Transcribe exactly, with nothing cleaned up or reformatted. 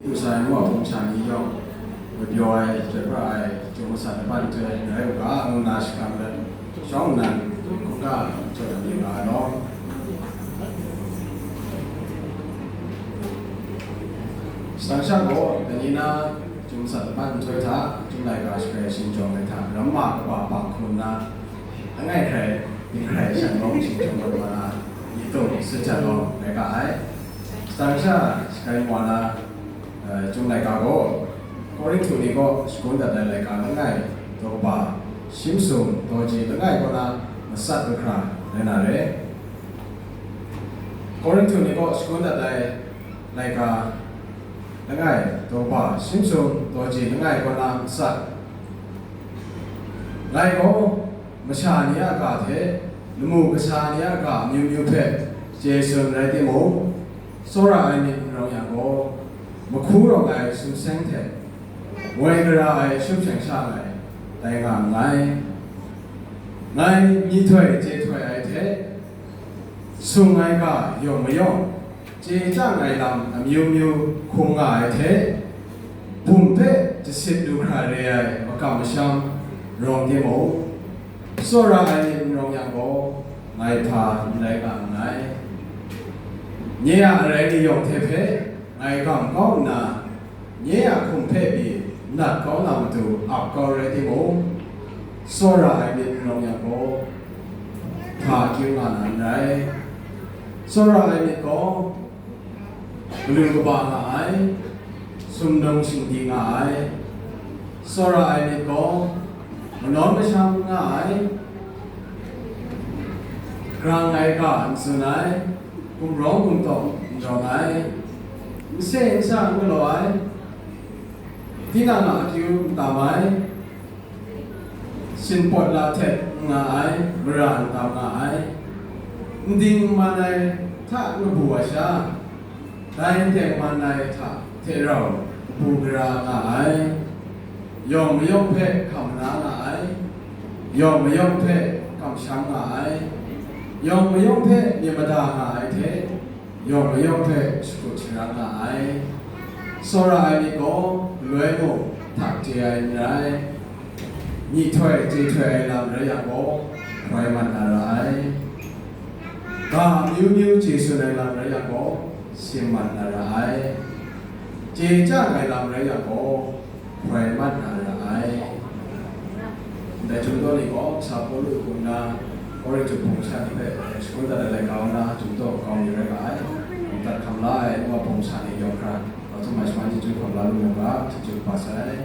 Lu sai, ngu a hpung sha ni yawng, gapyaw ai, chyoi pra ai, Chyum masat laban nhtoi rai u ga, ngu nna shakram let, shawng nnan, hkungga jaw dat yu nga ai law. Shadawn sha gaw, dai ni na, Chyum masat laban nhtoi hta, Chyum laika shagai shingjawng ai hta, ramma kaba bang hkrum nna, langai hkrai, dinghkrai shanglawng shingjawng mat wa na, myi tung sut jat lawng rai ga ai. Shadawn sha shagai wa na, eh, Chyum laika gaw, Korinhtu ni kaw shagun dat ai laika langai, daw kaba, shim sum, daw ji langai kaw na, matsat mahkra rai na re. Korinhtu ni kaw shagun dat ai laika langai, daw kaba, shim sum, daw ji langai kaw na, matsat. Ngai gaw, masha ni a ga hte, lamu kasa ni a ga amyu myu hpe chye tsun rai timung, tsawra ai myit n rawng yang gaw, mahku rawng ai sumseng hte, moi gara ai shum sheng sha ngai, tai nga nngai. Ngai myihtoi chyehtoi ai hte, sung ai ga yawng mayawng, chye chyang ai lam amyu myu hkung nga ai hte, bum hpe jasit lu hkra re ai makam masham rawng timung, tsawra ai myit n rawng yang gaw, ngai hpa n rai nga nngai. Nye a arai ni yawng hte hpe ngai gam kau nna, nye a hkum hpe pyi nat kau na matu ap kau rai timung, tsawra ai myit n rawng yang gaw, hpa akyu nga na n rai. Tsawra ai myit gaw, galu kaba nga ai, sumnung shingdi nga ai. Tsawra ai myit gaw, manawn masham nga ai, grang ai ga n tsun ai, gumrawng gumtawng n rawng ai, nse nsa n galaw ai, tinang a akyu n tam ai, sinpawt la htet n nga ai, mara n tam nga ai, nding man ai hta n kabu ai sha, dai ndeng man ai hta hte rau kabu gara nga ai, yawng mayawng hpe hkam na nga ai, yawng mayawng hpe kamsham nga ai, yawng mayawng hpe myit mada nga ai hte, yawng mayawng hpe shakut sharan nga ai. Tsawra ai myit gaw galoi mung htak chye ai n rai. Myihtoi chyehtoi ai lam rai yang gaw, hkoi mat na ra ai. Ga amyu myu chye tsun ai lam rai yang gaw, shim mat na ra ai. Chye chyang ai lam rai yang gaw, hkoi mat na ra ai. Ndai Chyum daw ni gaw, Kasa Pawlu hku nna, Korinhtu hpung sha ni hpe shagun dat ai laika na, Chyum daw kau ni rai nga ai. Ntat hkam la ai, nwa hpung sha ni yawng hkra, Hpatum ai shaman chyeju hkam la lu mu ga, chyeju kaba sai.